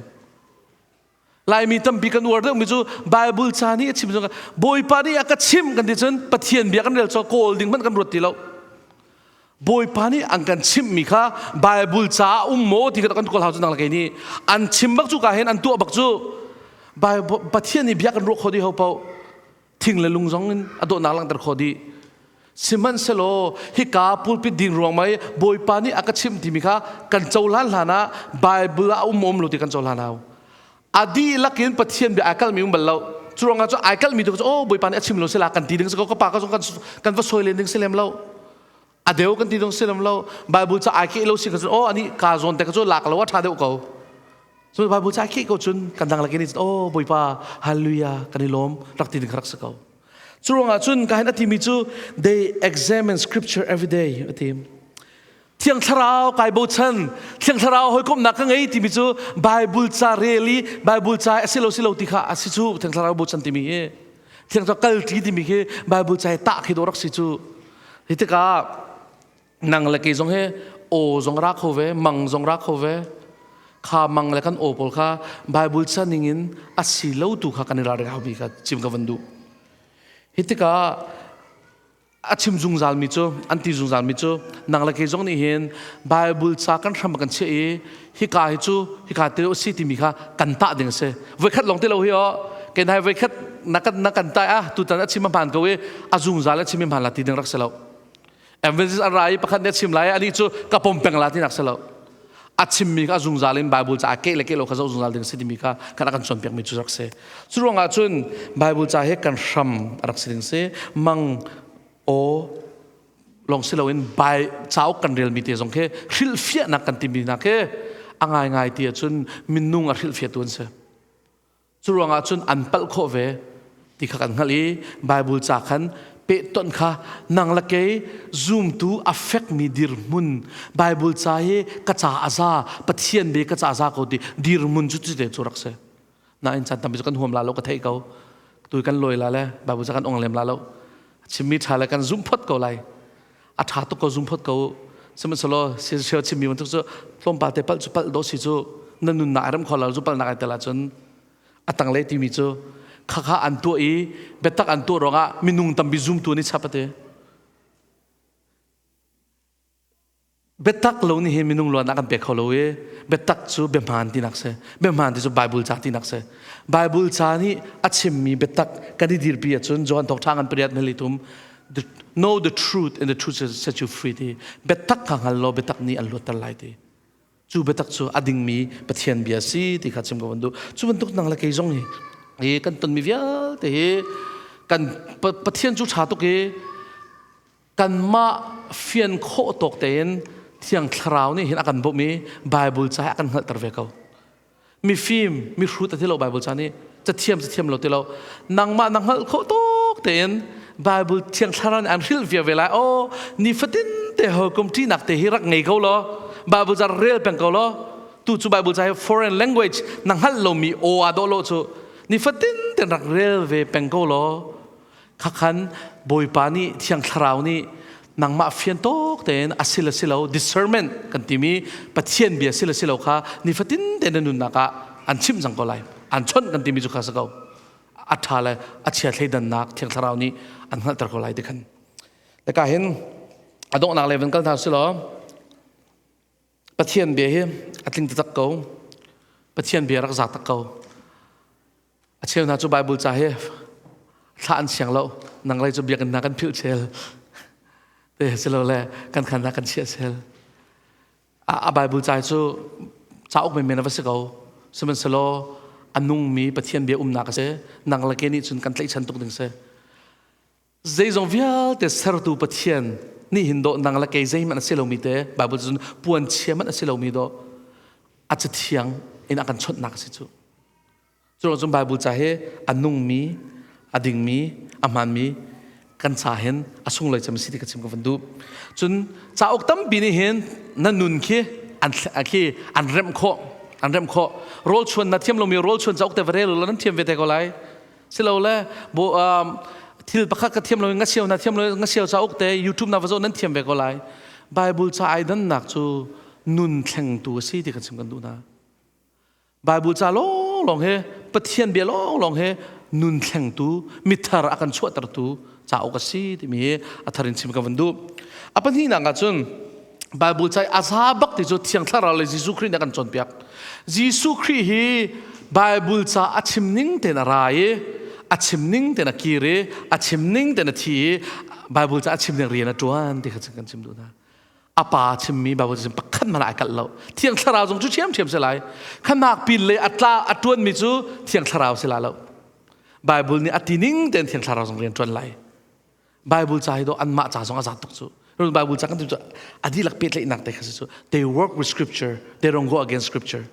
Laimi tampi kan uar deuhmi cu Bible ca nih a chim zong Bawipa nih a ka chimh kan ti cun Pathian bia kan rel cu kawl ding hmanh kan ruat ti lo. Bawipa nih an kan chimhmi kha Bible ca um maw ti kha kan kawl hau cu nang le kei nih an chim bak cu ka hin an tuah bak cu Bible Pathian nih bia kan ruah kho dih ho paoh thing le lung zong in a dawhnak langhter kho dih sihmanhsehlaw hika pulpit ding ruang mei Bawipa nih a ka chimh timi kha kan cohlan hlan ah Bible ah um um lo ti kan cohlan hau a dihlak in Pathian bia ai kalmi um bal lo cu ruangah cu ai kalmi tu cu oh Bawipa nih a chim lo sila kan ti ding si ko ka pa ka zong kan kan va sawi len ding si lem lo a deu kan ti ding si lem lo Bible ca ai ke lo si ka cun oh ani ka zawn te ka cu lak lo a tha deuh ko Cun Bible ca khih ko cun kan dang lakin in oh Bawipa hallelujah kan i lawm rak ti ding rak si ko. Cu ruangah cun ka hin a timi cu they examine scripture every day a ti. Thiang Thlarau kai bochan, Thiang Thlarau hawikomhnak ka ngei timi cu Bible ca rel i Bible ca a si lo si lo ti kha a si cu Thiang Thlarau bochan timi hi. Thiang Thlarau kal ṭi timi khi Bible ca tah khi dawh rak si cu. Hi tikah nang le kei zong hi aw zong ra kho ve mang zong ra kho ve kha mang le kan aw pawl kha Bible ca ning in a si lo tu kha kan i ralring hau mi kha chim ka van duh hi tikah a chim zungzal mi cu an ti zungzal mi cu nang le kei zong nih hin Bible ca kan hram kan chiah i hika hi cu hika te si timi kha kan tah ding a si voikhat lawng te lo hi o ke nai voikhat na kan na kan tai ah tutan a chim a hmaan ko i a zungzal a chim i hmaan la ti ding rak si lo Emphasis a ra i pakhat nih a chim lai anih cu ka pom peng la tinak si lo. A chimmi kha zungzal in Bible ca ke le ke lo kha zoh zungzal ding si timi kha kan a kan cawnpiakmi cu rak si. Cu ruangah cun Bible ca hi kan hram a rak si ding si. Mang aw lawng si loin bai cauk kan relmi te zong khi hrilhfiahnak kan timi nak khi a ngaingai ti ahcun minung a hrilhfiahtu an si. Cu ruangah cun an palh khawh ve ti kha kan hngalh i Bible ca khan pehtonh kha nang le kei zumtu a fekmi dirhmun Bible ca hi ka ca a za Pathian be ka ca a za ko ti dirhmun cu cu te cu rak si nain chan tampi cu kan huam la lo ka theih ko tu kan lawi la le Bible ca kan ong lem la lo chimmi ṭha le kan zumh phot ko lai a ṭha tuk ko zum phot ko sihmanhsehlaw siasio chimmi bantuk cu tlawmpal te palh cu palh dawh si cu na nunnak ai rem kho lo cu palhnak ai tel ahcun a tanglei timi cu khakha an tuah i biatak an tuah ruangah minung tampi zumtu an i chap ate. Biatak lo nih hin minung luatnak kan pe kho lo i biatak cu biahmaan tinak si. Biahmaan ti cu Bible ca tinak si. Bible ca nih a chimmi biatak kan i dirpi ahcun Johan thawngṭha ngan pariat meli thum know the truth and the truth shall set you free ti biatak kha hngal law biatak nih an luatter lai ti. Cu biatak cu a dingmi Pathian bia si ti kha chim ko van duh. Cu bantuk nang le kei zong hi hi kan tonmi vialte hi kan Pathian cu ṭha tuk i kanmah fian khawh tawk tein Thiang Thlarau nih hin a kan bawmh i Bible ca a kan hngalhter ve ko. Mifim, mihrut a ti lo Bible ca nih cathiam cathiam lo ti lo. Nangmah na hngalh khawh tawk tein Bible Thiang Thlarau nih an hrilh via ve lai. Oh, nifatin te hawikom ṭihnak te hi rak ngei ko law Bible ca rel peng ko law tu cu Bible ca hi foreign language na hngalh lomi aw aa dawh lo cu nifatin ten rak rel ve peng ko law Khakhan Bawipa nih Thiang Thlarau nih nangmah fian tawk tein a si le si lo discernment kan timi Pathian bia si le si lo kha nifatin te na nunnak ah an chimh cang ko lai. An chawnh kan timi cu kha si ko. A ṭha le a chia thleidannak Thiang Thlarau nih an hngalhter ko lai ti khan. Le ka hin a donghnak le van kal hna si law Pathian bia hi a tling taktak ko. Pathian bia rak za tak ko. A cheu hna cu Bible ca hi thla an siang lo. Nang lei cu biakinn hna kan philh chel. Te silole kan khan hna kan chiah chel. A Bible ca cu cauk menmen a va si ko. Sihmanhsehlaw a nungmi Pathian bia umnak a si. Nang le ke nih cun kan tlaihchan tuk ding si. Zeizong vialte sertu Pathian nih hin dawh nang le kei zeihmanh a si lomi te Bible cun puan chia hmanh a si lomi dawh a cathiang in a kan chawnhnak a si cu. Cu cun Bible ca hi a nungmi, a dingmi, a hmaanmi kan ca hin a sunglawi cem si ti ka chim ka van duh. Cun cauk tampi nih hin na nun khi an khi an remh khawh, an remh khawh. Rawl chuan na thiam lomi rawl chuan cauk te va rel law nan thiam ve te ko lai. Silole bo thil pakhat ka thiam lo nga siau na thiam lo nga siau cauk te YouTube na va zoh nan thiam ve ko lai. Bible ca ai dannak cu nun thlengtu a si ti kan chim kan duh hna. Bible ca lawnglawng he Pathian bia lawnglawng he nun thlengtu mithar a kan chuahtertu cauk a si timi hi a thar in chim ka van duh. A pahnihnak ah cun Bible ca a za bak ti cu Thiang Thlarau le Jesuh Khrih nih a kan cawnpiak. Jesuh Khrih hi Bible ca a chim ning tein a ra i a chim ning tein a kir i a chim ning tein a thi i Bible ca a chim ning rian a ṭuan ti kha kan chim duh hna. A pa chimmi Bible ca pakhat hmanh ai kalh lo. Thiang Thlarau zong cu ṭhiamṭhiam si lai. Khanak pin le a tla a ṭuanmi cu Thiang Thlarau si la lo. Bible nih a ti ning tein Thiang Thlarau zong rian ṭuan lai. Bible ca hi do anmah ca zong a zat tuk cu. Bible ca kan ti cu a dihlak pehtlaihnak te kha si cu. They work with scripture, they don't go against scripture.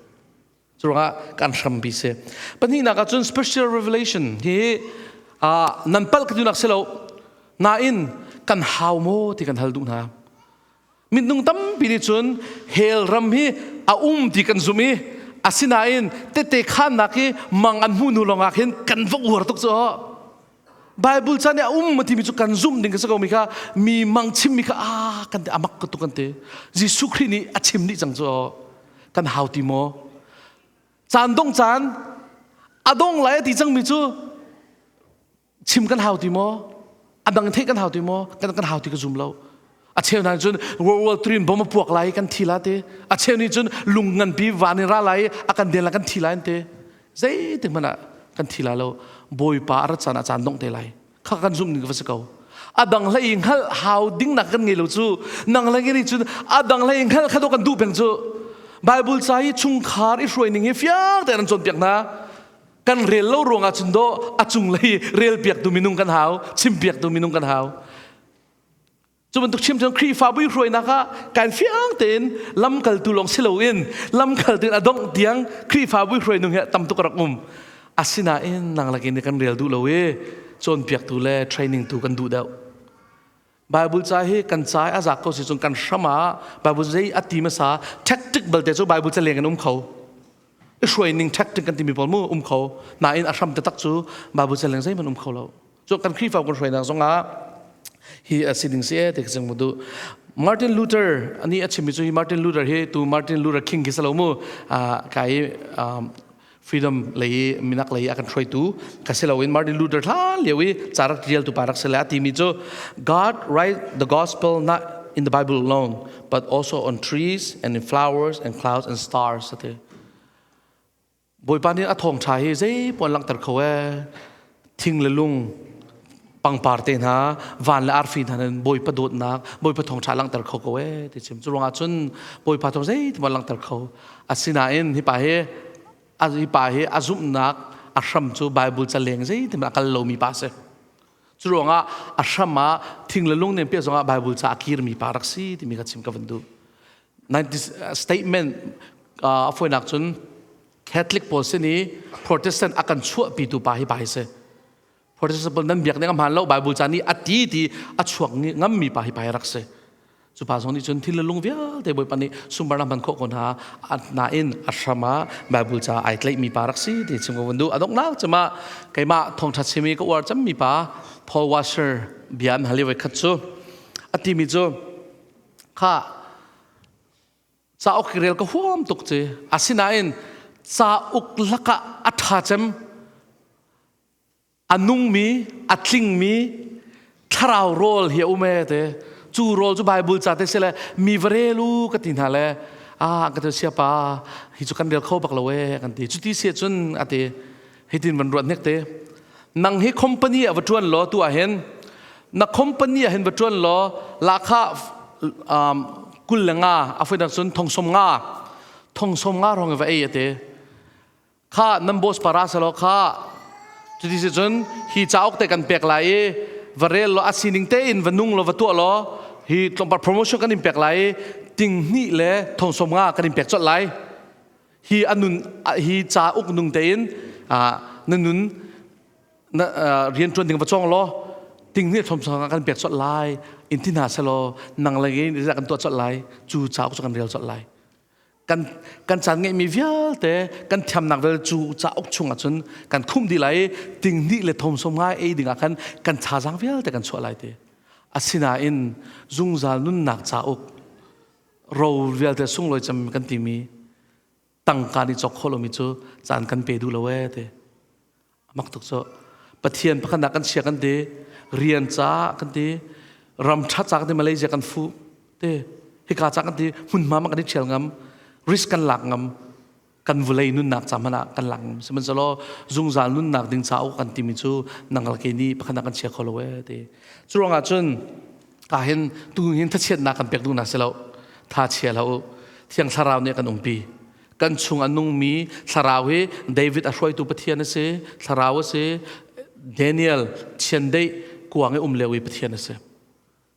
Cu ruangah kan hrampi si. Pahnihnak ah cun special revelation hi nan palh ka duhnak si lo. Nain kan hau maw ti kan hal duh hna. Minung tampi nih cun hell ram hi a um ti kan zum i asinain tete khannak hi mang an hmuh hnu lawngah khin kan va uar tuk cu. Bible ca nih a um timi cu kan zumh ding ka si ko mi kha mi mang chimmi kha a kan ti amak ka tuk kan ti. Jesuh Khrih nih a chim dih cang cu kan hau ti maw? Caan dong caan a dong lai a ti cangmi cu chim kan hau ti maw a dang theih kan hau ti maw kan kan hau ti ka zum lo a cheu hna cun World War III bom a puak lai kan thi la ti a cheu nih cun lung nganpi van in ra lai a kan den la kan thi lai an ti zeitik hmanh ah kan thi la lo bawipa a rat caan ah caan dongh te lai kha kan zum ning va si ko a dang hlei i hngalh hau ding nak kan ngei lo cu nang le nih cun a dang hlei i hngalh kha do kan duh peng cu Bible ca i chungkhar i hruai ning hi fiang tein an cawnpiak hna kan rel lo ruangah cun dawh a cunglei rel piaktu minung kan hau chimpiaktu minung kan hau cu bantuk chim cun Khrihfabu i hruainak ah kan fiang tein lamkaltu lawng si loin lamkaltu in a dongh tiang Khrihfabu i hruai nung hi tam tuk a rak um asinain nang lakin kan rel duh lo i cawnpiaktu le training tu kan duh deuh Bible ca hi kan ca a zak ko si cun kan hram ah Bible zei a ti hmasa tactic balte cu Bible ca leng in um kho i hruai ning tactic kan timi pawl mu um kho nain a hram taktak cu Bible ca leng zeihmanh um kho lo cu kan Khrihfa kan hruainak zong ah hi a si ding si e ti ka chim duh Martin Luther ani a chimmi cu hi Martin Luther hi tu Martin Luther King khi salo mu kai freedom lei i minak lei a kan hruaitu ka si loin Martin Luther hlan lio i ca rak rialtu pa rak si le a timi cu God write the gospel not in the Bible alone, but also on trees and in flowers and clouds and stars. Ati. Bawipa nih a thawngṭha hi zei puan langhter kho ee. Thing le lung pangpar te hna van le arfi hna nan Bawipa dawtnak Bawipa thawngṭha langhter kho ko ee ti chim. Cu ruangah cun Bawipa thawng zei ti langhter kho. Asinain hi pa hi hi pa hi a zumhnak a hram cu Bible caleng zei ti a kal lomi pa si. Cu ruangah a hram ah thing le lung nen piah zongah Bible ca a kirmi pa rak si timi ka chim ka van duh. 90 statement a fawinak cun Catholic pawl sin i Protestant a kan chuahpitu pa hi pa hi si. Protestant pawl nan biak ning a hmaan lo Bible ca nih a ti ti a chuak ngammi pa hi pa hi rak si. Cu pa zong nih cun thil le lung vialte Bawipa nih sunparnak hman khawh ko hna nain a hram ah Bible ca ai tlaihmi pa rak si ti chim ko van duh. A donghnak cema keimah thawngṭha chim i ka uar cemmi pa Paul Washer bia an hal i voikhat cu a timi cu kha cauk rel ka huam tuk ci asinain cauk lakah a ṭha cem a nungmi a tlingmi thlarau rawl hi a um e te cu rawl cu Bible ca te si le mi va rel u ka ti hna le a ka ti sia pa hi cu kan rel kho bak lo e kan ti cuti si cun a ti hitin van ruat hnek te nang hi company ah va ṭuan law tu ah hin na company ah hin va ṭuan law lahkhah 25 a foi cun 30,000 30,000 rong va ei ate kha nan boss para salo kha cuti si cun hi cauk te kan pek lai i va rel law a sining tein va nung law va tuah law hi tlawmpal promotion kan in pek lai i 20,000 le 30,000 kan in pek colh lai hi anun hi cauk nung tein na nun na rian ṭuan ding va cawng law 20,000 30,000 kan pek colh lai in ti hna selaw nang le kan tuah colh lai cu cauk cu kan rel colh lai kan kan caan ngeihmi vialte kan thiamnak vialte cu cauk chung ahcun kan khumh dih lai i 20,000 le 30,000 ei ding ah khan kan thazaang vialte kan chuah lai ti asinain zungzal nunnak cauk ro vialte sunglawi cem kan timi tangka nih cawk khawh lomi cu caan kan pe duh lo ee ti mak tuk cu Pathian pakhat nak kan chia kan ti rian ca kan ti ram ṭha ca kan ti Malaysia kan fu ti hika ca kan ti hmunhma ma kan i ṭhial ngam risk kan lak ngam kan vulei nunnak ca hmanh ah kan lak ngam sihmanhsehlaw zungzal nunnak ding ca kan timi cu nang le kei nih pakhat nak kan chia kho lo ee ti cu ruangah cun ka hin tu hin thachiatnak kan pek duh na si lo tha chia lo thiang thlarau nih kan umpi kan chung a nungmi thlarau hi David a hruaitu Pathian a si thlarau a si Daniel chiandeih kuang i um lio i Pathian a si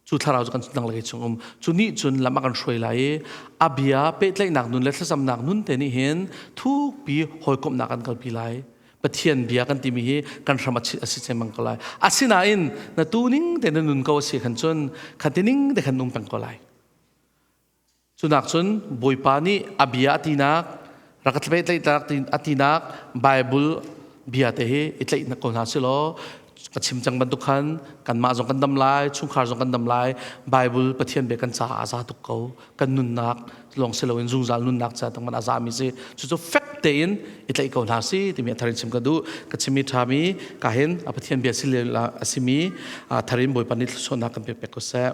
cu thlarau cu kan dang lei chung um cu nih cun lam a kan hruai lai i a bia pehtlaihnak nun le thlacamnak nun te nih hin thukpi hawikomhnak kan kalpi lai Pathian bia kan timi hi kan hram a si cemang ko lai asinain na tu ning te na nun ko a si khan cun khan ti ning te khan nung peng ko lai Cunak cun Bawipa nih a bia a tinak, rak ka tlaih a tinak Bible bia te hi i tlaih ko hna silaw ka chim cang bantuk khan kanmah zong kan dam lai, chungkhar zong kan dam lai, Bible Pathian bia kan caah a za tuk ko. Kan nunnak lawng si loin zungzal nunnak ca tang man a zami si. Cucu fek tein i tlaih ko hna si timi a tharin chim ka duh. Ka chimmi ṭhami ka hin a Pathian bia si a simi tharin Bawipa nih thluachuahnak kan pek pek ko seh.